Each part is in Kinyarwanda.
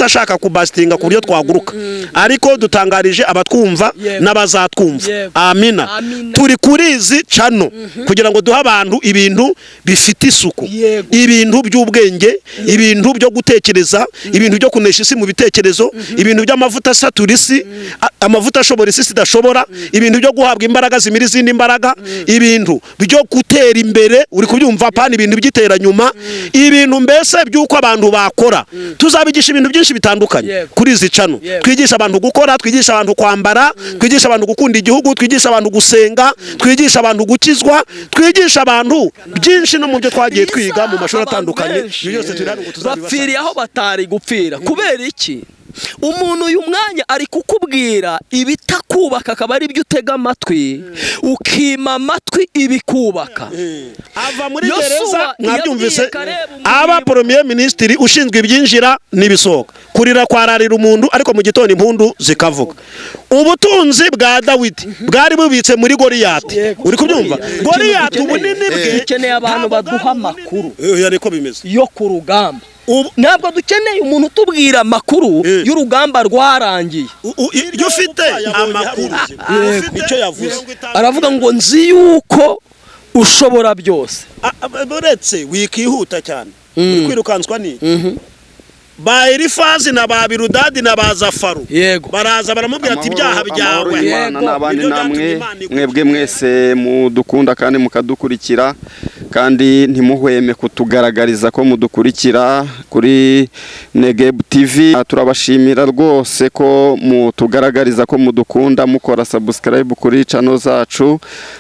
Amavuta ashaka kubasitinga ku buryo twaguruka, ariko dutangarije abatwumva n'abazatwumva. Amina. Amina. Turi kuri izi channel kugira ngo duhe abantu ibintu bifite isuku, ibintu by'ubwenge, ibintu byo gutekereza, ibintu byo kunesha isi mu bitekerezo, ibintu by'amavuta asatura isi, amavuta ashobora isi idashobora, ibintu byo guhabwa imbaraga zimira izindi mbaraga, ibintu byo gutera imbere, uri kubyumva, pana ibintu by'iteranyuma, ibintu mbese by'uko abantu bakora. Tuzabigisha ibintu byinshi bitandukanye kuri izi channel. Twigisha abantu gukora, twigisha abantu kwambara, twigisha abantu gukunda igihugu, twigisha abantu gusenga, twigisha abantu gukizwa, twigisha abantu byinshi no mu byo twagiye twiga mu mashuri Abantu atandukanye. benshi Ibyo byose turi hano ngo tuzabibasangize. Bapfiriye aho batari gupfira. Kubera iki? Umuntu uyu mwanya ari kukubwira ibitakubaka, akaba ari byo utega amatwi, ukima amatwi ibikubaka. Ava muri Yosuwa gereza, mwabyumvise, yabwiye Kalebu aba premier minisitiri ushinzwe ibyinjira n'ibisohoka. Kurira kwararira umuntu, ariko mu gitondo impundu zikavuga. Ubutunzi bwa Dawidi bwari bubitse muri Goriyati. Uri kubyumva? Goriyati ubunini bwe Dukeneye abantu ntabwo baduha bwari amakuru ubunini. Niko bimeze. Yo ku rugamba. Ntabwo dukeneye umuntu utubwira amakuru y'urugamba rwarangiye. Iyo ufite amakuru, nicyo yavuze. Aravuga ngo: "Nzi yuko ushobora byose." Uretse wikihuta cyane, uri kwirukanswa n'iki? Ba Elifazi na ba Birudadi na ba Zafaru baraza baramubwira ati: "Ibyaha Amahoro byawe." y'Imana n'abandi Nibyo namwe. byatumye Imana igukira. Mwebwe mwese mudukunda kandi mukadukurikira, kandi ntimuhweme kutugaragariza ko mudukurikira kuri Negebu TV, turabashimira rwose ko mutugaragariza ko mudukunda, mukora subscribe kuri channel zacu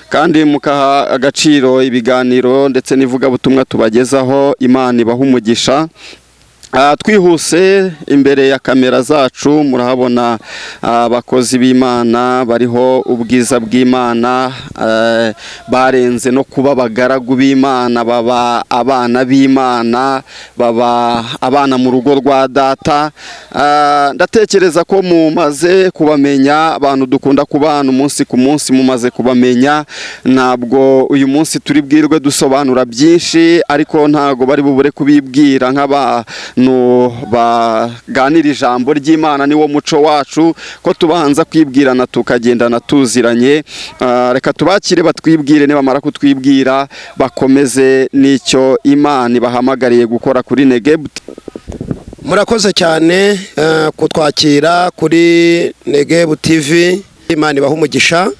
kandi mukaha agaciro ibiganiro ndetse n'ivugabutumwa tubagezaho. Imana ibaha umugisha. Twihuse, imbere ya kamera zacu murahabona abakozi b'Imana bariho ubwiza bw'Imana, barenze no kuba abagaragu b'Imana, baba abana b'Imana, baba abana mu rugo rwa data. Ndatekereza ko mumaze kubamenya, abantu dukunda kubana umunsi ku munsi mumaze kubamenya. Ntabwo uyu munsi turi bwirwe dusobanura byinshi, ariko ntabwo bari bubure kubibwira nk'abantu baganira ijambo ry'Imana. Niwo muco wacu ko tubanza kwibwirana tukagendana tuziranye. Reka tubakire batwibwire, nibamara kutwibwira bakomeze n'icyo Imana ibahamagariye gukora kuri Negebu. Murakoze cyane kutwakira kuri Negebu TV, Imana ibaha umugisha.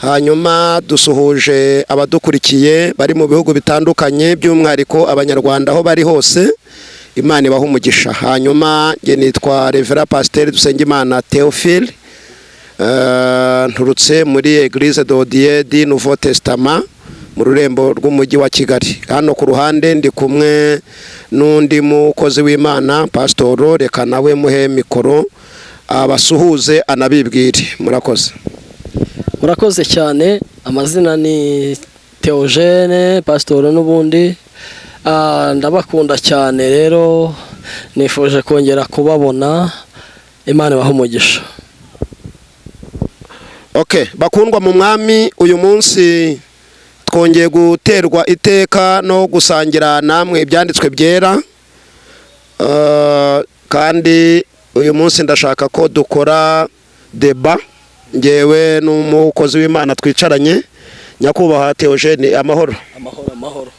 Hanyuma dusuhuje abadukurikiye bari mu bihugu bitandukanye, by'umwihariko Abanyarwanda aho bari hose, Imana ibaha umugisha. Hanyuma njye nitwa Reverend Pasiteri Dusengimana Theophile, nturutse muri Eglise de Dieu du Nouveau Testament mu rurembo rw'umujyi wa Kigali. Hano ku ruhande ndi kumwe n'undi mukozi w'Imana, pasitoro. Reka nawe muhe mikoro abasuhuze anabibwire. Murakoze. Murakoze cyane. Amazina ni Theogene, pasitoro n'ubundi. Ndabakunda cyane rero, nifuje kongera kubabona. Imana ibahe umugisha. Okay, bakundwa mu Mwami, uyu munsi twongeye guterwa iteka no gusangira namwe ibyanditswe byera. Kandi uyu munsi ndashaka ko dukora débat, ngewe n'umukozi w'Imana twicaranye, nyakubahwa Theogene. Amahoro? Amahoro, amahoro,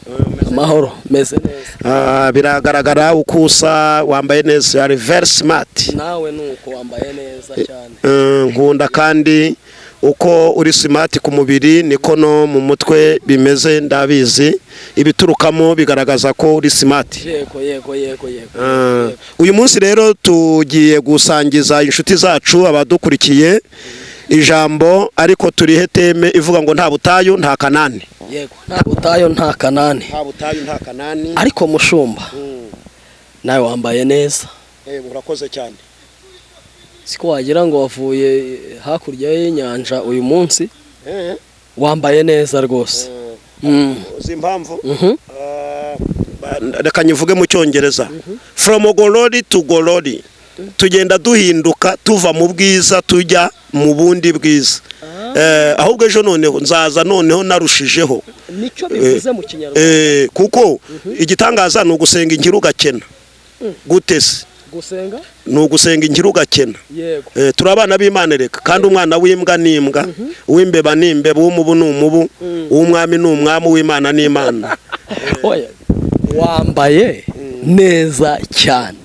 amahoro, meze neza. Biragaragara uko usa, wambaye neza, you are very smart. Nawe nuko, wambaye neza cyane. Nkunda kandi uko uri smart ku mubiri niko no mu mutwe bimeze. Ndabizi, ibiturukamo bigaragaza ko uri smart. Yego. Uyu munsi rero tugiye gusangiza inshuti zacu, abadukurikiye, ijambo, ariko turihe thème ivuga ngo: "Nta butayu nta Kanani." Yego, nta butayu nta Kanani. Nta butayu nta Kanani. Ariko mushumba, nawe wambaye neza. Urakoze cyane. Siko wagira ngo wavuye hakurya y'inyanja uyu munsi? Wambaye neza rwose. Uzi impamvu? Mhm. Reka nyivuge mu Cyongereza: from glory to glory. Tugenda duhinduka, tuva mu bwiza tujya mu bundi bwiza. Ahubwo ejo noneho nzaza noneho narushijeho. Nicyo bivuze mu Kinyarwanda. Kuko igitangaza ni ugusenga inkira ugakena gute se? Gusenga. Ni ugusenga ingira ugakena. Yego. Turi abana b'Imana reka, kandi umwana w'imbwa ni imbwa, uw'imbeba ni imbeba, uw'umubu ni umubu, uw'umwami ni umwami, uw'Imana ni Imana. Oya, wambaye neza cyane.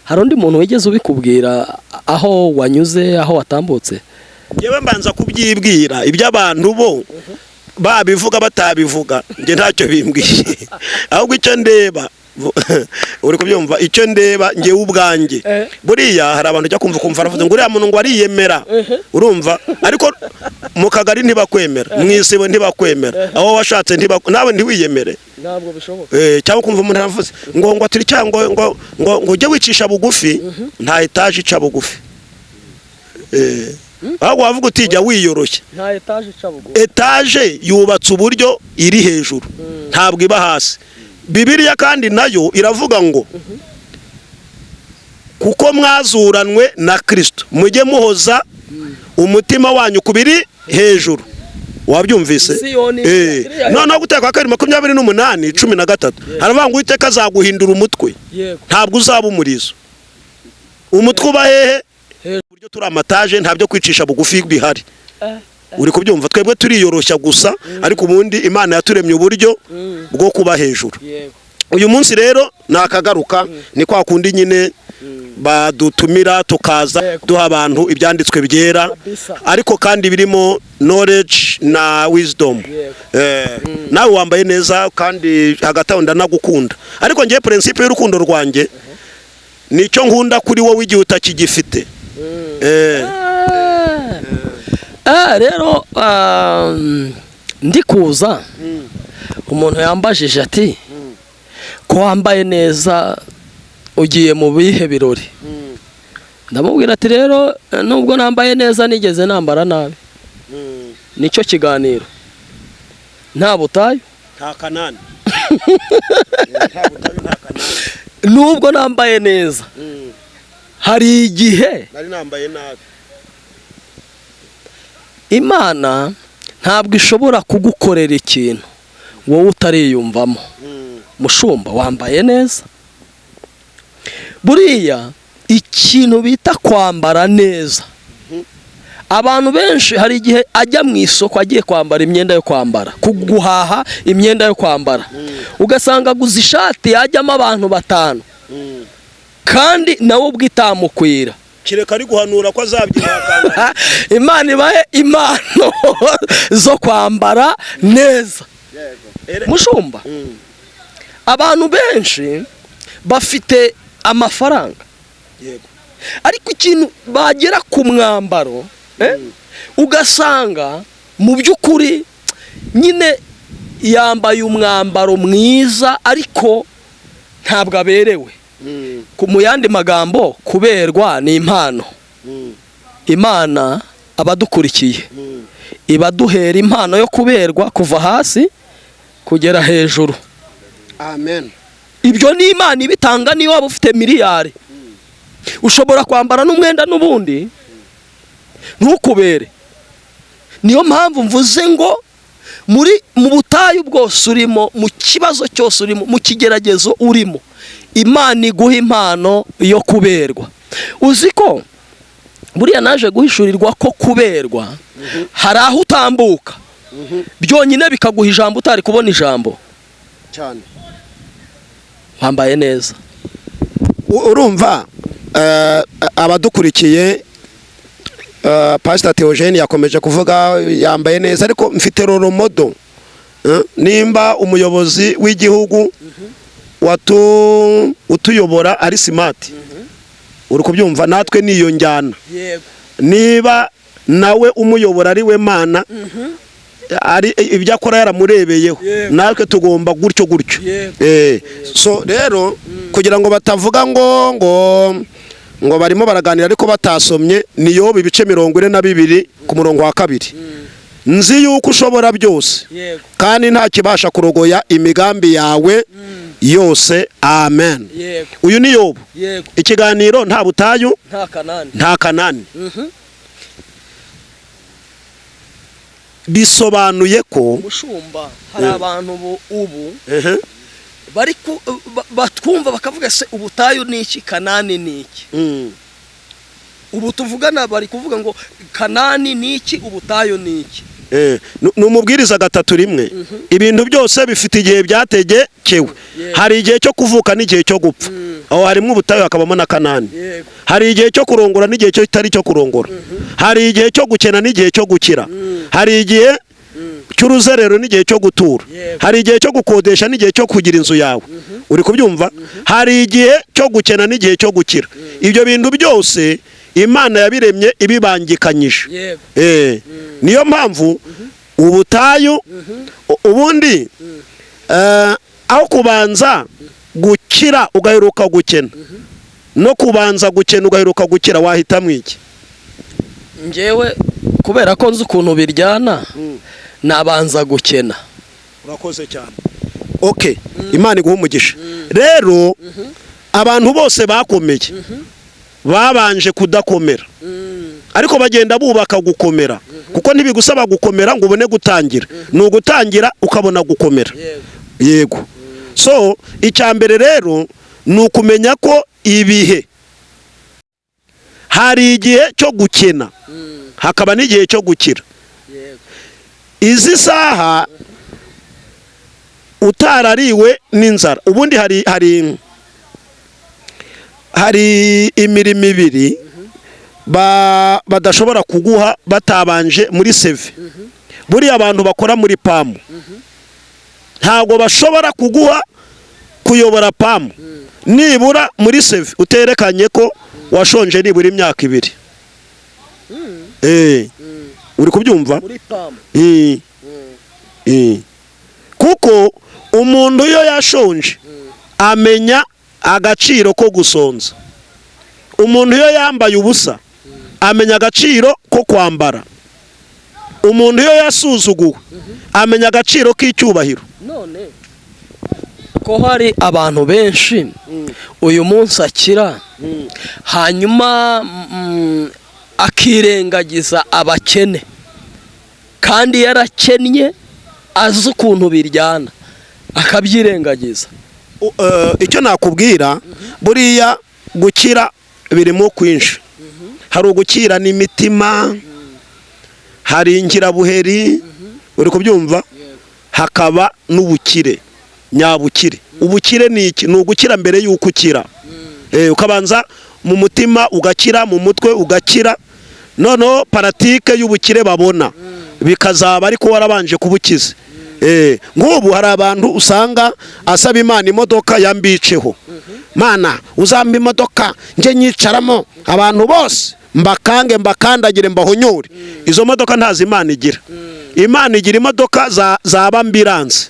Hari undi muntu wigeze ubikubwira aho wanyuze, aho watambutse? Yewe, mbanza kubyibwira. Iby'abantu bo babivuga batabivuga, njye ntacyo bimbwiye. Ahubwo icyo ndeba, uri kubyumva, icyo ndeba njyewe ubwanjye, buriya hari abantu ujya kumva ukumva aravuze ngo uriya muntu ngo ariyemera, urumva, ariko mu kagari ntibakwemera, mu isibo ntibakwemera, aho washatse nawe ntiwiyemere. Ntabwo bishoboka. Cyangwa kumva umuntu aravuze ngo turi cyangwa ngo ujye wicisha bugufi. Nta etaje ica bugufi. Ahubwo wavuga uti jya wiyoroshya. Nta etaje ica bugufi. Etaje yubatse uburyo iri hejuru, ntabwo iba hasi. Bibiliya kandi nayo iravuga ngo kuko mwazuranwe na Kirisito, mujye muhoza umutima wanyu ku biri hejuru. Wabyumvise? Siyoni, Noneho Guteka kwa Kabiri 28:13 haravuga ngo Uwiteka azaguhindura umutwe, ntabwo uzaba umurizo. Umutwe uba hehe? Uburyo turi amataje, nta byo kwicisha bugufi bihari. Uri kubyumva? Twebwe turiyoroshya gusa, ariko ubundi Imana yaturemye uburyo bwo kuba hejuru. Uyu munsi rero nakagaruka, ni kwa kundi nyine badutumira tukaza duha abantu ibyanditswe byera, ariko kandi birimo knowledge na wisdom. Nawe wambaye neza, kandi hagati aho ndanagukunda, ariko ngiye principe y'urukundo rwanjye nicyo nkunda kuri wowe igihe utakigifite. Rero ndi kuza, umuntu yambajije ati ko wambaye neza, ugiye mu bihe birori? Ndamubwira ati rero nubwo nambaye neza, nigeze nambara nabi. Nicyo kiganiro, nta butayu. Nta kanani. Nta butayu, nta kanani. Nubwo nambaye neza, hari igihe nari nambaye nabi. Imana ntabwo ishobora kugukorera ikintu wowe utariyumvamo. Mushumba, wambaye neza. Buriya ikintu bita kwambara neza, abantu benshi hari igihe ajya mu isoko agiye kwambara imyenda yo kwambara, guhaha imyenda yo kwambara, ugasanga aguze ishati yajyamo abantu batanu, kandi nawe ubwo itamukwira. Kereka ari guhanura ko azabyihakana. Imana ibahe impano zo kwambara neza. Mushumba, abantu benshi bafite amafaranga, ariko ikintu bagera ku mwambaro, ugasanga mu by'ukuri nyine yambaye umwambaro mwiza, ariko ntabwo aberewe. Mu yandi magambo, kuberwa ni impano. Imana abadukurikiye ibaduhera impano yo kuberwa kuva hasi kugera hejuru. Amen. Ibyo ni Imana ibitanga. Niyo waba ufite miliyari, ushobora kwambara n'umwenda n'ubundi ntukubere. Niyo mpamvu mvuze ngo muri mu butayu bwose urimo, mu kibazo cyose urimo, mu kigeragezo urimo, Imana iguha impano yo kuberwa. Uzi ko buriya naje guhishurirwa ko kuberwa hari aho utambuka byonyine bikaguha ijambo utari kubona ijambo. Cyane. Wambaye neza. Urumva, abadukurikiye, Pastor Theogene yakomeje kuvuga yambaye neza, ariko mfite role model. Nimba umuyobozi w'igihugu utuyobora ari smart, uri kubyumva, natwe niyo njyana. Niba nawe umuyobora ari we Mana, ari ibyo akora yaramurebeyeho, natwe tugomba gutyo gutyo. So rero kugira ngo batavuga ngo barimo baraganira ariko batasomye, ni Yobu ibice 42 ku murongo wa 2: nzi yuko ushobora byose, kandi nta kibasha kurogoya imigambi yawe yose. Amen. Uyu ni Yobu. Ikiganiro nta butayu, nta kanani. Nta kanani. Bisobanuye ko Mushumba, hari abantu ubu Bari batwumva bakavuga se ubutayu ni iki, Kanani ni iki? Ubu tuvugana bari kuvuga ngo Kanani ni iki, ubutayu ni iki? Ni umubwiriza 3:1. Ibintu byose bifite igihe byategekewe. Hari igihe cyo kuvuka n'igihe cyo gupfa. Aho harimo ubutayu hakabamo na Kanani. Hari igihe cyo kurongora n'igihe cyo kitari cyo kurongora. Hari igihe cyo gukena n'igihe cyo gukira. Hari igihe cy'uruzerero n'igihe cyo gutura. Hari igihe cyo gukodesha n'igihe cyo kugira inzu yawe. Uri kubyumva? Hari igihe cyo gukena n'igihe cyo gukira. Ibyo bintu byose Imana yabiremye ibibangikanyije. Niyo mpamvu ubutayu ubundi aho kubanza gukira ugaheruka gukena, no kubanza gukena ugaheruka gukira, wahitamo iki? Njyewe kubera ko nzi ukuntu biryana, nabanza gukena. Urakoze cyane. Okay, Imana iguha umugisha. Rero abantu bose bakomeye babanje kudakomera, ariko bagenda bubaka gukomera, kuko ntibigusaba gukomera ngo ubone gutangira, ni ugutangira ukabona gukomera. Yego. So icya mbere rero ni ukumenya ko ibihe, hari igihe cyo gukena hakaba n'igihe cyo gukira. Izi saha utarariwe n'inzara, ubundi hari imirimo ibiri badashobora kuguha batabanje muri CV. Buriya abantu bakora muri PAM ntabwo bashobora kuguha kuyobora PAM nibura muri CV uterekanye ko washonje nibura imyaka 2. Uri kubyumva? Muri PAM. Kuko umuntu iyo yashonje amenya agaciro ko gusonza. Umuntu iyo yambaye ubusa amenya agaciro ko kwambara. Umuntu iyo yasuzuguwe amenya agaciro k'icyubahiro. None ko hari abantu benshi uyu munsi akira, hanyuma akirengagiza abakene, kandi yarakennye azi ukuntu biryana, akabyirengagiza? Icyo nakubwira, buriya gukira birimo kwinshi. Hari ugukira n'imitima, hari ingirabuheri, uri kubyumva, hakaba n'ubukire nyabukire. Ubukire ni iki? Ni ugukira mbere y'uko ukira. Ukabanza mu mutima ugakira, mu mutwe ugakira, noneho pratique y'ubukire babona bikazaba ariko warabanje kubukiza. Nk'ubu hari abantu usanga asaba Imana imodoka yambiceho: "Mana, uzampa imodoka njye nyicaramo, abantu bose mbakange, mbakandagire, mbahonyore." Izo modoka ntazi Imana igira. Imana igira imodoka zaba ambulance,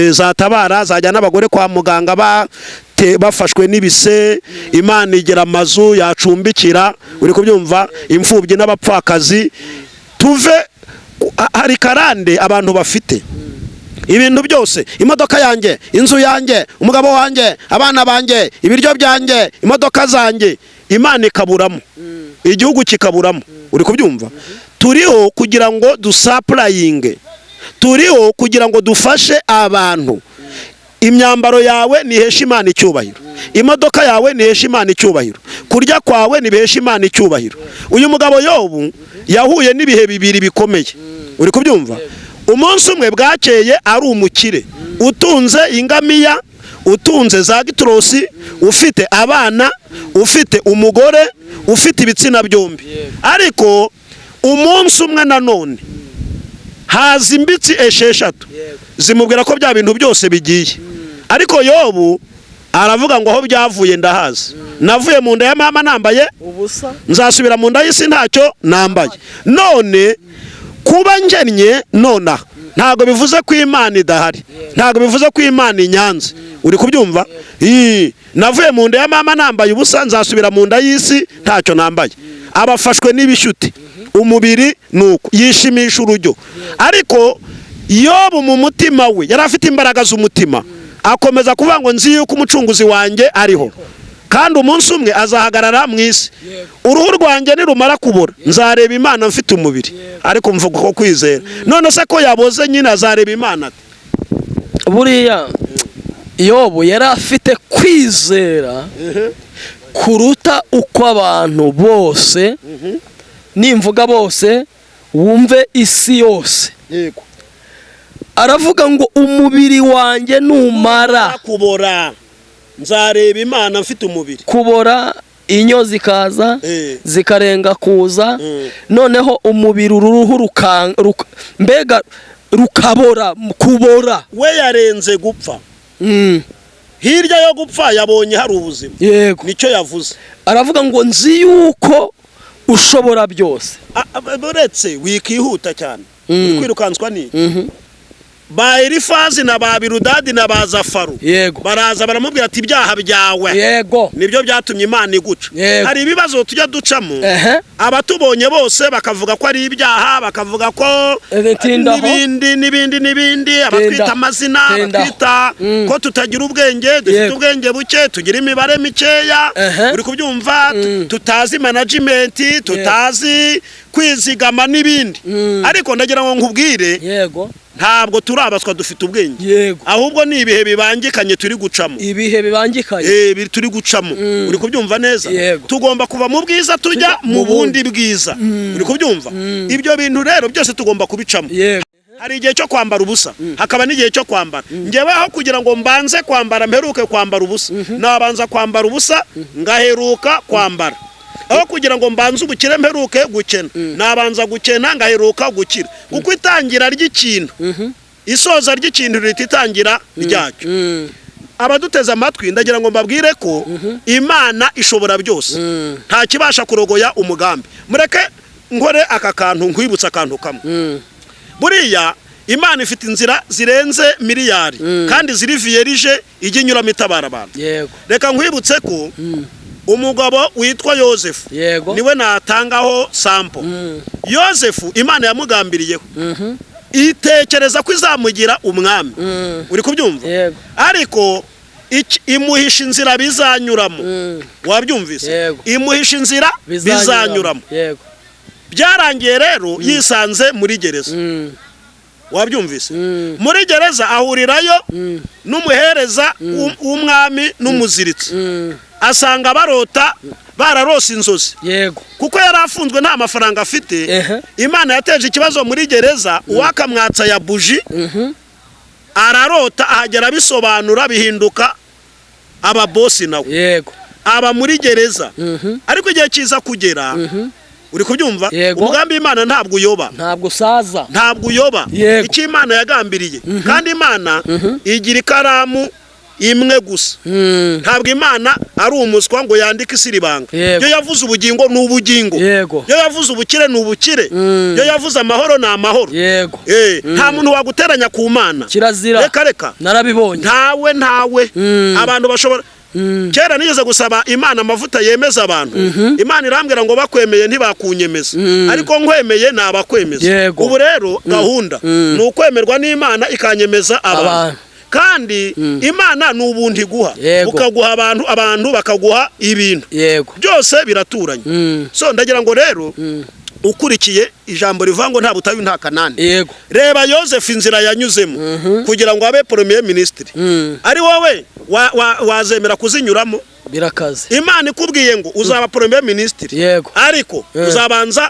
zatabara, zajyana abagore kwa muganga bafashwe n'ibise. Imana igira amazu yacumbikira, uri kubyumva, imfubyi n'abapfakazi. Tuve hari karande abantu bafite ibintu byose: imodoka yanjye, inzu yanjye, umugabo wanjye, abana banjye, ibiryo byanjye, imodoka zanjye. Imana ikaburamo, igihugu kikaburamo. Uri kubyumva? Turiho kugira ngo dusupplyinge, turiho kugira ngo dufashe abantu. Imyambaro yawe ntihesha Imana icyubahiro, imodoka yawe ntihesha Imana icyubahiro, kurya kwawe ntibihesha Imana icyubahiro. Uyu mugabo Yobu yahuye n'ibihe bibiri bikomeye, uri kubyumva? Umunsi umwe bwakeye ari umukire utunze ingamiya, utunze za gitorosi, ufite abana, ufite umugore, ufite ibitsina byombi. Ariko umunsi umwe nanone haza imbitsi 6 zimubwira ko bya bintu byose bigiye. Ariko Yobu aravuga ngo: "Aho byavuye ndahazi. Navuye mu nda ya mama nambaye ubusa, nzasubira mu nda y'isi ntacyo nambaye. None kuba ngennye nonaha ntabwo bivuze ko Imana idahari, ntabwo bivuze ko Imana inyanze." Uri kubyumva? Navuye mu nda ya mama nambaye ubusa, nzasubira mu nda y'isi ntacyo nambaye. Abafashwe n'ibishyute umubiri, nuko yishimisha urujyo. Ariko Yobu mu mutima we yari afite imbaraga z'umutima, akomeza kuvuga ngo: "Nzi yuko umucunguzi wanjye ariho, kandi umunsi umwe azahagarara mu isi. Uruhu rwanjye nirumara kubora nzareba Imana mfite umubiri." Ariko mvuga ko kwizera, none se ko yaboze nyine azareba Imana ate? Buriya Yobu yari afite kwizera kuruta uko abantu bose, nimvuga bose wumve isi yose. Yego. Aravuga ngo umubiri wanjye numara kubora nzareba Imana mfite umubiri. Kubora, inyo zikaza zikarenga kuza, noneho umubiri uruhu mbega rukabora, kubora. We yarenze gupfa. Hirya yo gupfa yabonye hari ubuzima. Yego. Nicyo yavuze. Aravuga ngo nzi yuko ushobora byose. Uretse wikihuta cyane, uri kwirukanswa n'iki? Ba Elifazi na ba Birudadi na ba Zafaru Yego. baraza baramubwira ati ibyaha byawe Yego. nibyo byatumye Imana iguca. Yego. Hari ibibazo tujya ducamo, Ehe. abatubonye bose bakavuga ko ari ibyaha, bakavuga ko Tindaho. n'ibindi n'ibindi n'ibindi, abatwita amazina, Tindaho. abatwita ko tutagira ubwenge, dufite ubwenge buke, tugira imibare mikeya, uri kubyumva, tutazi management, tutazi kwizigama n'ibindi. Ariko ndagira ngo nkubwire, Yego. ntabwo turabaswa, dufite ubwenge. Yego. Ahubwo ni ibihe bibangikanye turi gucamo. Ibihe bibangikanye. Turi gucamo, uri kubyumva neza? Yego. Tugomba kuva mu bwiza tujya mu bundi bwiza, uri kubyumva? Ibyo bintu rero byose tugomba kubicamo. Yego. Hari igihe cyo kwambara ubusa, hakaba n'igihe cyo kwambara. Njyewe aho kugira ngo mbanze kwambara mperuke kwambara ubusa, nabanza kwambara ubusa ngaheruka kwambara. Aho kugira ngo mbanze ubukire mperuke gukena, nabanza gukena ngaheruka gukira. Kuko itangira ry'ikintu, isoza ry'ikintu rihita itangira ryacyo. Abaduteze amatwi, ndagira ngo mbabwire ko Imana ishobora byose, nta kibasha kurogoya umugambi. Mureke nkore aka kantu, nkwibutsa akantu kamwe. Buriya Imana ifite inzira zirenze miliyari kandi ziri vierge, ijya inyuramo itabara abantu. Yego. Reka nkwibutse ko umugabo witwa Yosefu, Yego. niwe natangaho sample. Yosefu Imana yamugambiriyeho, itekereza ko izamugira umwami, uri kubyumva? Yego. Ariko imuhisha inzira bizanyuramo. Wabyumvise? Yego. Imuhisha inzira bizanyuramo. Yego. Byarangiye rero yisanze muri gereza. Wabyumvise? Muri gereza ahurirayo n'umuhereza w'umwami n'umuziritsi, asanga barota, bararose inzozi. Yego. Kuko yari afunzwe nta mafaranga afite, Imana yateje ikibazo muri gereza, uwakamwatsa ya buji ararota, ahagera abisobanura, bihinduka aba bosi nawe. Yego. Aba muri gereza, ariko igihe kiza kugera, uri kubyumva? Yego. Umugambi w'Imana ntabwo uyoba. Ntabwo usaza. Ntabwo uyoba. Yego. Icyo Imana yagambiriye, kandi Imana igira ikaramu imwe gusa. Ntabwo Imana ari umuswa ngo yandike isiribanga. Yego. Iyo yavuze ubugingo ni ubugingo. Yego. Iyo yavuze ubukire ni ubukire. Iyo yavuze amahoro ni amahoro. Yego. Nta muntu waguteranya ku Mana. Kirazira. Reka reka. Narabibonye. Ntawe, ntawe. Abantu bashobora, kera nigeze gusaba Imana amavuta yemeza abantu, Imana irambwira ngo bakwemeye ntibakunyemeza, ariko nkwemeye nabakwemeza. Yego. Ubu rero gahunda ni ukwemerwa n'Imana ikanyemeza abantu. Abantu. Kandi Imana ni ubuntu iguha, Yego. ukaguha abantu, abantu bakaguha ibintu. Yego. Byose biraturanye. So ndagira ngo rero ukurikiye ijambo rivuga ngo nta butayu nta kanani, Yego. reba Yosefu inzira yanyuzemo kugira ngo abe premier ministre. Ari wowe wazemera kuzinyuramo? Birakaze. Imana ikubwiye ngo uzaba premier ministre, Yego. ariko uzabanza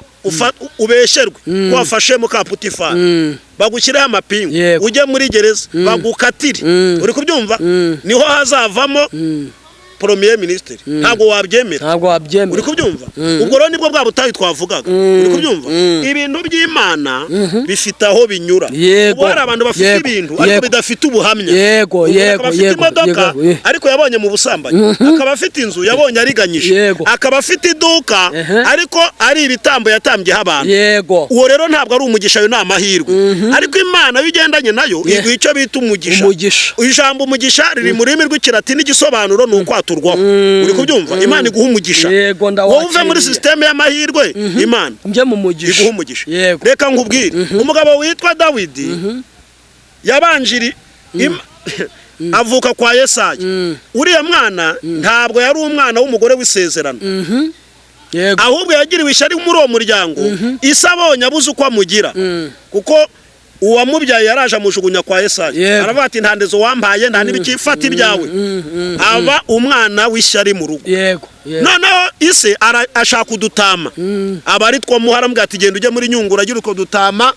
ubesherwe ko wafashe muka Putifari, bagushyireho amapingu, Yego. ujye muri gereza bagukatire, uri kubyumva? Niho hazavamo premier ministre, ntabwo wabyemera. Ntabwo wabyemera. Uri kubyumva? Ubwo rero nibwo bwa butayu twavugaga, uri kubyumva? Ibintu by'Imana bifite aho binyura. Yego. Ubu hari abantu bafite Yego. ibintu ariko Yego. bidafite ubuhamya. Yego, Umuntu yego, akaba afite yego, imodoka yego, ye. ariko yabonye mu busambanyi, akaba afite inzu yabonye ariganyije, Yego. akaba afite iduka ariko ari ibitambo yatambyeho abantu. Yego. Uwo rero ntabwo ari umugisha, ayo ni amahirwe. Ariko Imana iyo ugendanye nayo iguha icyo bita umugisha. Umugisha. Ijambo umugisha riri mu rurimi rw'ikilatini, igisobanuro ni ukwaturwaho, uri kubyumva? Imana iguha umugisha. Yego, Wowe uve muri ndawakiriye. sisiteme y'amahirwe, Imana Njye mu mugisha. iguha umugisha. Yego. Reka nkubwire, umugabo witwa Dawidi yabanjiri avuka kwa Yesaya. Uriya mwana ntabwo yari umwana w'umugore w'isezerano, Yego. ahubwo yagiriwe ishyari muri uwo muryango. Ise abonye abuze uko amugira, kuko Uwamubyaye yaraje amujugunya kwa Yesaya. Yego. Aravuga ati nta ndezo wampaye, nta n'ibiki, fata ibyawe. Aba umwana w'ishyari mu rugo. Yego, yego. Noneho ise ashaka udutama, aba ari two muha, aramubwira ati genda ujye muri Nyungura agira utwo dutama,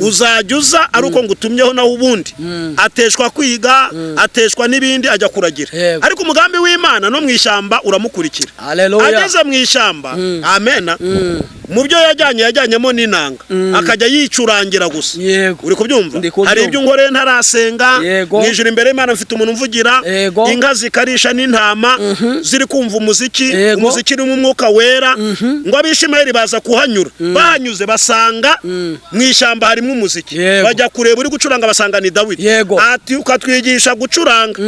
uzajya uza ari uko ngutumyeho, naho ubundi ateshwa kwiga, ateshwa n'ibindi, ajya kuragira. Yego. Ariko umugambi w'Imana no mu ishyamba uramukurikira. Haleluya. Ageze mu ishyamba, amena, mu byo yajyanye yajyanyemo n'inanga, akajya yicurangira gusa. Yego. Uri kubyumva? Ndi kubyumva. Hari ibyo unkoreye ntarasenga. Yego. Mu ijuru imbere y'Imana mfite umuntu umvugira. Yego. Inka zikarisha n'intama ziri kumva umuziki. Yego. Umuziki urimo umwuka wera. Ngo Abishimayeli baza kuhanyura, bahanyuze basanga mu ishyamba harimo umuziki. Yego. Bajya kureba uri gucuranga, basanga ni Dawidi. Yego. Ati ukatwigisha gucuranga.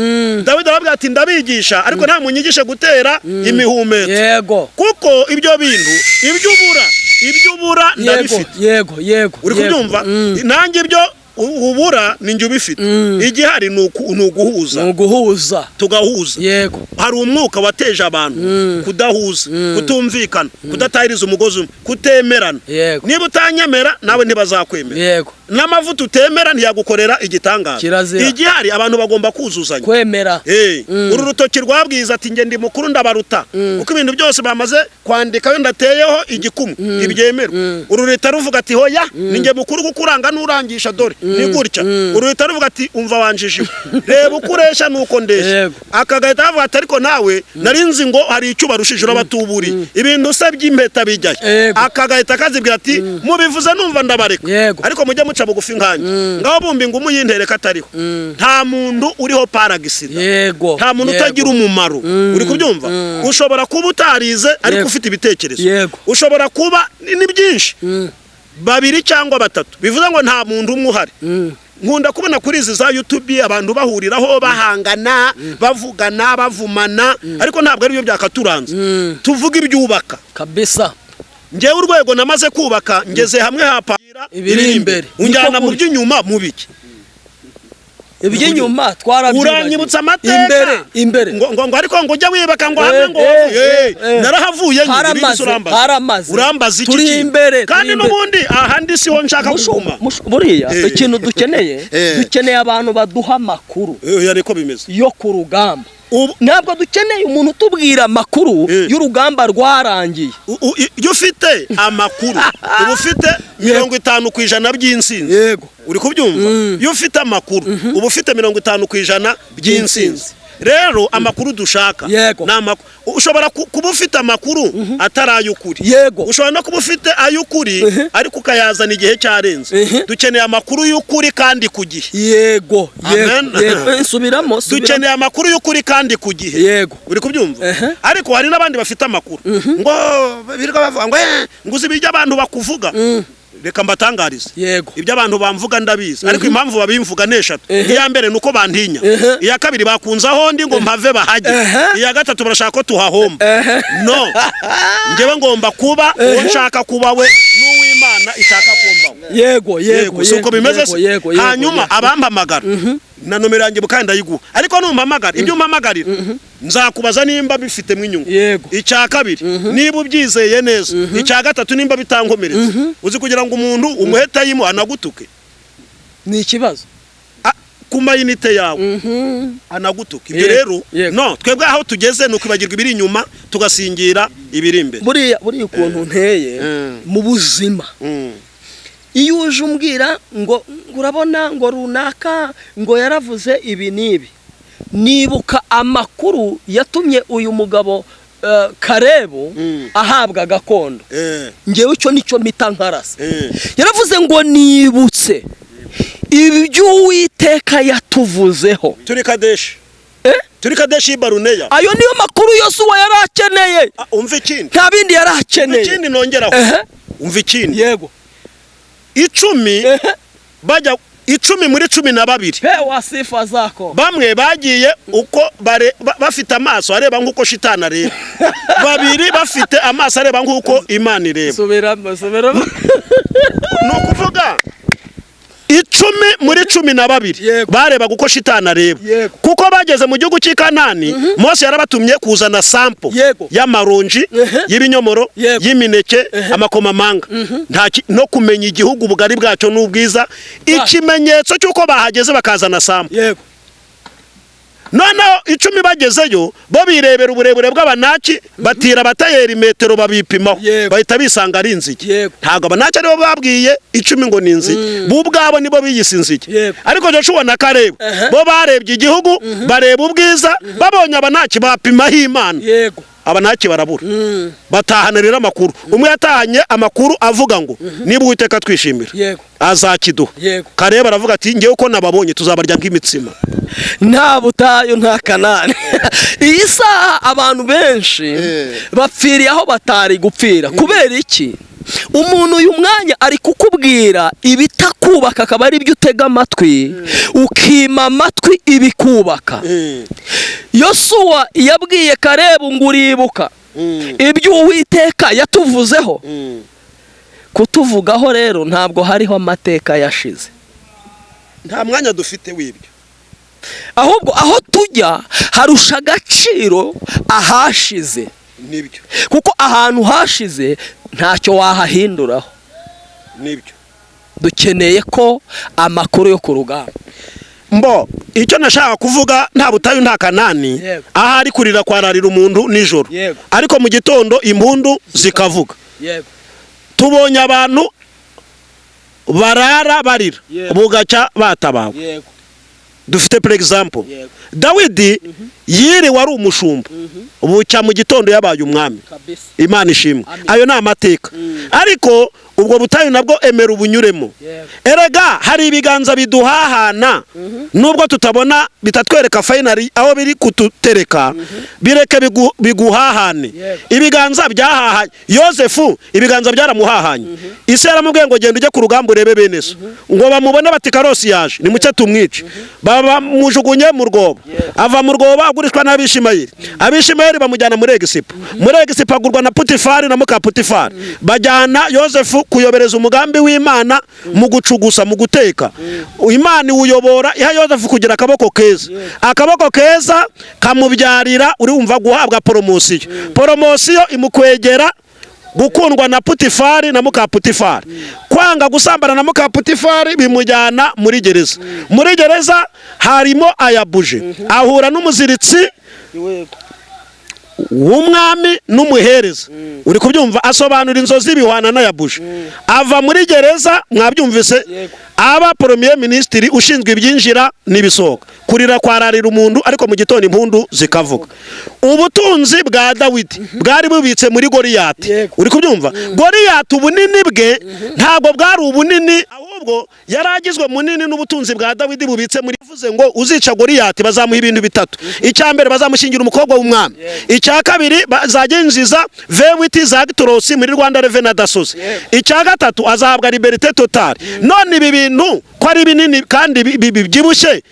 Dawidi arababwira ati ndabigisha, ariko nta munyigishe gutera imihumetso. Yego. Kuko ibyo bintu ibyo ubura, ibyo ubura Yego. ndabifite. Yego, yego. Uri Yego. kubyumva? Nanjye ibyo ubura ni njye ubifite. Igihari ni uguhuza. Ni uguhuza. Tugahuza. Yego. Hari umwuka wateje abantu kudahuza, kutumvikana, kudatahiriza umugozi umwe, kutemerana. Yego. Niba utanyemera nawe ntibazakwemera. Yego. N'amavuta utemera ntiyagukorera igitangaza. Kirazira. Igihari abantu bagomba kuzuzanya. Kwemera. Uru rutoki rwabwiza ati nge ndi mukuru ndabaruta, kuko ibintu byose bamaze kwandika wenda ateyeho igikumwe ntibyemerwa. Uru ruhita ruvuga ati hoya, ni nge mukuru kuko uranga n'urangisha, dore ni gutya. Uru ruhita ruvuga ati umva wanjijiwe, reba uko ureshya nuko ndeshya. Yego. Aka gahita kavuga ati ariko nawe nari nzi ngo hari icyo ubarushije, urabatuburiye ibintu se by'impeta bijyayo. Yego. Aka gahita kazibwira ati mubivuze numva ndabareka. Yego. Ariko mujye muca bugufi nkanjye, ngaho bumbi ngo umuyintereka atariho. Nta muntu uriho paragisida. Yego. Nta muntu Yego. utagira umumaro. Uri kubyumva? Ushobora kuba utarize ariko Yego. ufite ibitekerezo. Yego. Ushobora kuba ni byinshi, babiri cyangwa batatu, bivuze ngo nta muntu umwe uhari. Nkunda kubona kuri izi za YouTube abantu bahuriraho bahangana, bavugana, bavumana, ariko ntabwo aribyo byakaturanze. Tuvuga ibyubaka. Kabisa. Njyewe urwego namaze kubaka, ngeze hamwe hapangira Ibiri imbere. unjyana Niko mu kuri. by'inyuma mu biki? Iby'inyuma twarabyibagiwe. Uranyibutsa amateka. Imbere, imbere. Ngo ariko ngo ujya wibaka ngo hamwe ngo narahavuye nyine, Haramaze, ibindi se urambaza. haramaze. Urambaza iki Turi kintu? imbere, turi Kandi imbere. n'ubundi ahandi siho nshaka kuguma. Buriya ikintu dukeneye, dukeneye abantu baduha amakuru Ariko bimeze yo ku rugamba. Ubu- Ntabwo dukeneye umuntu utubwira amakuru y'urugamba rwarangiye. Iyo ufite amakuru uba ufite 50% by'intsinzi. Yego. Uri kubyumva? Iyo ufite amakuru uba ufite 50% by'intsinzi. Rero amakuru dushaka Yego. ni amakuru. Ushobora kuba ufite amakuru atari ay'ukuri. Yego. Ushobora no kuba ufite ay'ukuri ariko ukayazana igihe cyarenze. Dukeneye amakuru y'ukuri kandi ku gihe. Yego, yego. Amen. Yego. Nsubiramo, subiramo. Dukeneye amakuru y'ukuri kandi ku gihe. Yego. Uri kubyumva? Ehe. Ariko hari n'abandi bafite amakuru ngo birirwa bavuga ngo ngo uzi ibyo abantu bakuvuga. Reka mbatangarize. Yego. Ibyo abantu bamvuga ndabizi, ariko impamvu babimvuga ni eshatu. Iya mbere ni uko bantinya. Iya kabiri bakunze aho ndi ngo mpave bahajye. Iya gatatu barashaka ko tuhahomba. No, njyewe ngomba kuba uwo nshaka kuba we n'uw'Imana ishaka kumbaho. Yego, yego. Si uko bimeze se? Yego, yego. Hanyuma yego. abampamagara na nomero yanjye kandi ndayiguha, ariko numpamagara ibyo umpamagarira nzakubaza nimba bifitemo inyungu. Yego. Icya kabiri niba ubyizeye neza. Icya gatatu nimba bitankomeretse. Uzi kugira ngo umuntu umuhe tayimu anagutuke? Ni ikibazo. Ku mayinite yawe anagutuka. Ibyo Yego, rero yego. no twebwe aho tugeze ni ukwibagirwa ibiri inyuma tugasingira ibiri imbere. Buriya buriya ukuntu nteye mu buzima, iyo uje umbwira ngo urabona ngo runaka ngo yaravuze ibi n'ibi, nibuka amakuru yatumye uyu mugabo Karebu ahabwa gakondo. Ngewe icyo nicyo mpita nkarasa. Yaravuze ngo nibutse ibyo Uwiteka yatuvuzeho. Turi Kadeshi. Turi Kadeshi y'i Baruneya. Ayo niyo makuru Yosuwa yari akeneye. Ah, umva ikindi. Nta bindi yari akeneye. Ikindi nongeraho. Umva ikindi. Yego. 10 bajya 10 muri 12. Pewa sifa zako. Bamwe bagiye uko bafite amaso areba nk'uko shitani areba, babiri bafite amaso areba nk'uko Imana ireba. Subiramo, subiramo. Ni ukuvuga 10 10 muri 12 barebaga uko shitani areba, kuko bageze mu gihugu cy'i Kanani, Mose yarabatumye kuzana sample y'amaronji, y'ibinyomoro, y'imineke, amakomamanga, no kumenya igihugu ubugari bwacyo n'ubwiza, ikimenyetso cy'uko bahageze bakazana sample. Noneho 10 bagezeyo bo birebera uburebure bw'abanaki, batira abatayeri metero babipimaho, bahita bisanga ari inzige. Ntabwo abanaki aribo babwiye 10 ngo ni inzige, bo ubwabo nibo biyise inzige. Ariko Joshua na Kalebu bo barebye igihugu, bareba ubwiza, babonye abanaki bapimaho Imana, abanaki barabura, batahana rero amakuru. Umwe yatahanye amakuru avuga ngo niba Uwiteka twishimira azakiduha. Kalebu aravuga ati ngewe uko nababonye tuzabarya nk'imitsima. Nta butayu, nta Kanani. Iyi saha abantu benshi bapfiriye aho batari gupfira. Kubera iki? Umuntu uyu mwanya ari kukubwira ibitakubaka, akaba ari byo utega amatwi, ukima amatwi ibikubaka. Yosuwa yabwiye Kalebu ngo uribuka ibyo Uwiteka yatuvuzeho. Kutuvugaho rero ntabwo hariho amateka yashize, nta mwanya dufite w'ibyo. Ahubwo aho tujya harusha agaciro ahashize, nibyo, kuko ahantu hashize ntacyo wahahinduraho. Nibyo. Dukeneye ko amakuru yo ku rugamba. Mbo icyo nashaka kuvuga, nta butayu, nta Kanani, ahari kurira kwararira umuntu nijoro, ariko mu gitondo impundu zikavuga. Tubonye abantu barara barira, bugacya batabawe. Dufite par exemple Dawidi, yiriwe ari umushumba, bucya mu gitondo yabaye umwami. Imana ishimwe. Ayo ni amateka. Ariko ubwo butayu nabwo emera ubunyuremo. Erega hari ibiganza biduhahana, nubwo tutabona, bitatwereka finally aho biri kututereka, bireke biguhahane. Ibiganza byahahanye Yosefu, ibiganza byaramuhahanye. Isi yaramubwiye ngo genda ujye ku rugamba urebe bene so, ngo bamubone bati Karosi yaje, nimucye tumwice. Bamujugunye mu rwobo, ava mu rwobo agurishwa n'Abishimayeli. Abishimayeli bamujyana muri Egisipo, muri Egisipo agurwa na Putifari na muka Putifari. Bajyana Yosefu kuyobereza umugambi w'Imana mu gucugusa, mu guteka. Imana iwuyobora, iha Yosefu kugira akaboko keza. Akaboko keza kamubyarira, urumva, guhabwa promotion. Promotion imukwegera gukundwa na Putifari na muka Putifari. Kwanga gusambana na muka Putifari bimujyana muri gereza. Muri gereza harimo ayabuje, ahura n'umuziritsi w'umwami n'umuhereza, uri kubyumva, asobanura inzozi bihwana n'ayabuje. Ava muri gereza, mwabyumvise, aba premier minisitiri ushinzwe ibyinjira n'ibisohoka. Kurira kwararira umuntu, ariko mu gitondo impundu zikavuga. Ubutunzi bwa Dawidi bwari bubitse muri Goriyati, uri kubyumva. Goriyati ubunini bwe ntabwo bwari ubunini, ahubwo yari agizwe munini n'ubutunzi bwa Dawidi bubitse muri. Bivuze ngo uzica Goriyati bazamuha ibintu bitatu: icya mbere, bazamushyingira umukobwa w'umwami; icya kabiri, bazajya yinjiza V8 za Actros muri Rwanda Revenue adasoze; icya gatatu, azahabwa liberté totale. None ibi bintu ko ari binini kandi bibyibushye,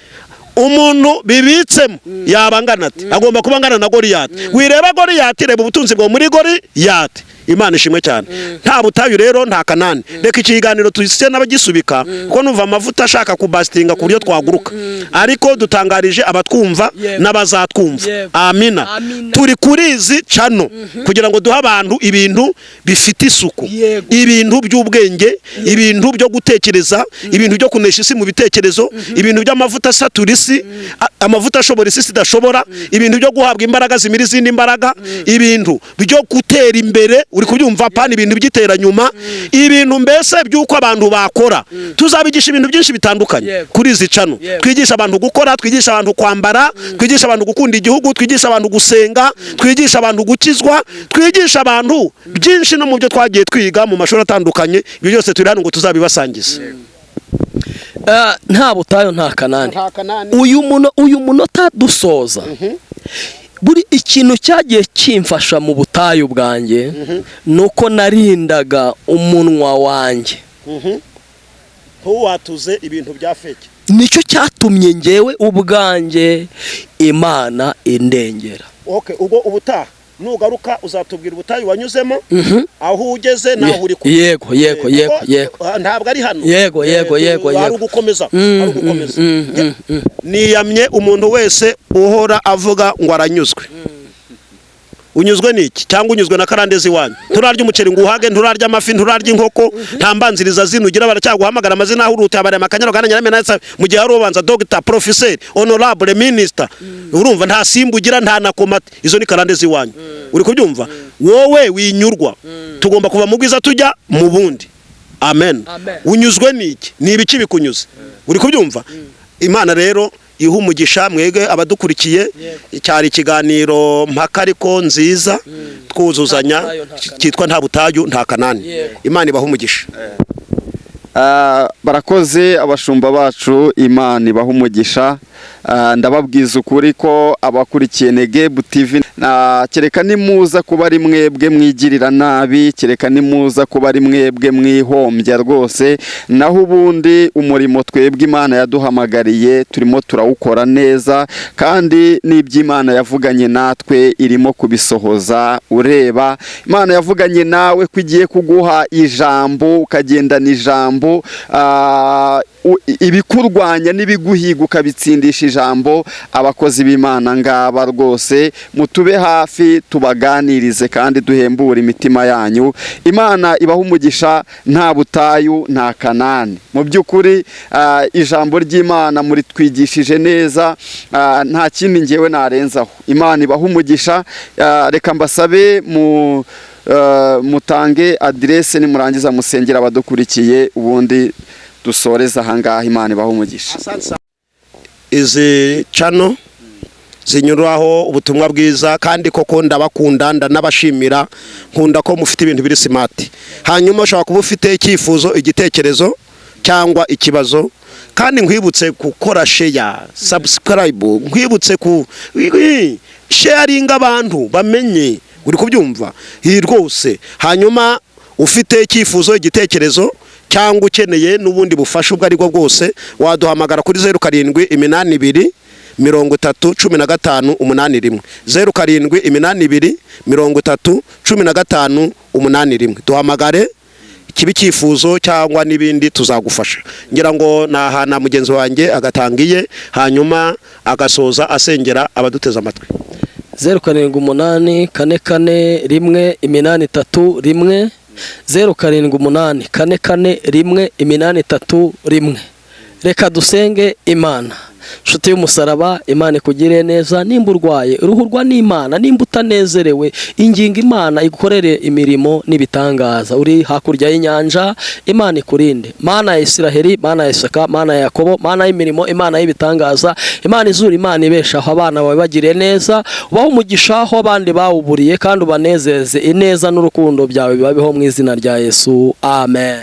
umuntu bibitsemo yaba angana ati? Agomba kuba angana na Goriyati. Wireba Goriyati, reba ubutunzi bwo muri Goriyati. Imana ishimwe cyane. Nta butayu rero, nta Kanani. Reka ikiganiro tuse n'abagisubika, kuko numva amavuta ashaka kubasitinga ku buryo twaguruka. Ariko dutangarije abatwumva n'abazatwumva, amina, turi kuri izi channel kugira ngo duhe abantu ibintu bifite isuku, ibintu by'ubwenge, ibintu byo gutekereza, ibintu byo kunesha isi mu bitekerezo, ibintu by'amavuta asatura isi, amavuta ashobora isi idashobora, ibintu byo guhabwa imbaraga zimira izindi mbaraga, ibintu byo gutera imbere, uri kubyumva, pana ibintu by'iteranyuma, ibintu mbese by'uko abantu bakora. Tuzabigisha ibintu byinshi bitandukanye kuri izi channel. Twigisha abantu gukora, twigisha abantu kwambara, twigisha abantu gukunda igihugu, twigisha abantu gusenga, twigisha abantu gukizwa, twigisha abantu byinshi no mu byo twagiye twiga mu mashuri atandukanye. Ibyo byose turi hano ngo tuzabibasangize. Nta butayu, nta Kanani. Uyu munota dusoza, buri ikintu cyagiye kimfasha mu butayu bwanjye ni uko narindaga umunwa wanjye. Ntuwatuze ibintu bya fake. Nicyo cyatumye ngewe ubwanjye Imana indengera. Okay, ubwo ubutaha Nugaruka uzatubwira ubutayu wanyuzemo, aho ugeze naho uri kujya. yego yego yego Kuko, yego ntabwo ari hano. Yego, yego, yego, Hari yego. ugukomeza, hari ugukomeza. Niyamye umuntu wese uhora avuga ngo aranyuzwe. Unyuzwe n'iki? Cyangwa unyuzwe na karandezi iwanyu? Nturarya umuceri ngo uhage, nturarya amafi, nturarya inkoko, nta mbanziriza zino ugira, baracyaguhamagara amazina aho uruta abarema akanyaro kandi nyiramena, mu gihe hari ubanza dogita, professeur, honorable, minister. Urumva nta simba ugira, nta na komati. Izo ni karandezi iwanyu, uri kubyumva? Wowe winyurwa. Tugomba kuva mu bwiza tujya mu bundi. Amen. Amen. Unyuzwe n'iki? Ni ibiki bikunyuze? Uri kubyumva? Imana rero iha umugisha mwege abadukurikiye. Cyari ikiganiro mpaka ariko nziza, twuzuzanya. Nta butayu, nta Kanani. Cyitwa Nta butayu nta Kanani. Imana ibaha umugisha. Barakoze abashumba bacu, Imana ibaha umugisha. Ndababwiza ukuri ko abakurikiye Negebu TV na kereka nimuza kuba ari mwebwe mwigirira nabi, kereka nimuza kuba ari mwebwe mwihombya rwose. Naho ubundi umurimo twebwe Imana yaduhamagariye turimo turawukora neza, kandi n'iby'Imana yavuganye natwe irimo kubisohoza. Ureba Imana yavuganye nawe ko igiye kuguha ijambo, ukagendana ijambo, ibikurwanya n'ibiguhiga ukabitsindisha ijambo. Abakozi b'Imana ngaba rwose, mutube hafi tubaganirize kandi duhembure imitima yanyu. Imana ibaha umugisha. Nta butayu nta Kanani. Mu by'ukuri ijambo ry'Imana muritwigishije neza, nta kindi ngewe narenzaho. Imana ibaha umugisha. Reka mbasabe mu mutange aderese, nimurangiza musengera abadukurikiye, ubundi dusoreze ahangaha. Imana ibaha umugisha. Izi channel zinyuraho ubutumwa bwiza, kandi koko ndabakunda, ndanabashimira. Nkunda ko mufite ibintu biri smart. Hanyuma ushobora kuba ufite icyifuzo, igitekerezo cyangwa ikibazo. Kandi nkwibutse gukora share, subscribe, nkwibutse ku sharinga abantu bamenye. Uri kubyumva? Iyi rwose. Hanyuma ufite icyifuzo, igitekerezo cyangwa ukeneye n'ubundi bufasha ubwo aribwo bwose, waduhamagara kuri 0782 30 15 81, 0782 30 15 81. Duhamagare, kiba icyifuzo cyangwa n'ibindi, tuzagufasha. Ngira ngo nahana mugenzi wanjye agatanga iye, hanyuma agasoza asengera abaduteze amatwi. 0784418331, 0784418331. Reka dusenge Imana. Nshuti y'umusaraba, Imana ikugire neza. Nimba urwaye, uruhurwa n'Imana. Nimba utanezerewe, ingingo Imana igukorere imirimo n'ibitangaza. Uri hakurya y'inyanja, Imana ikurinde. Mana ya Isiraheli, Mana ya Isaka, Mana ya Yakobo, Mana y'imirimo, Imana y'ibitangaza, Imana izura, Imana ibeshaho abana bawe, bagire neza, ubahe umugisha aho abandi bawuburiye, kandi ubanezeze. Ineza n'urukundo byawe bibabeho mu izina rya Yesu, amen.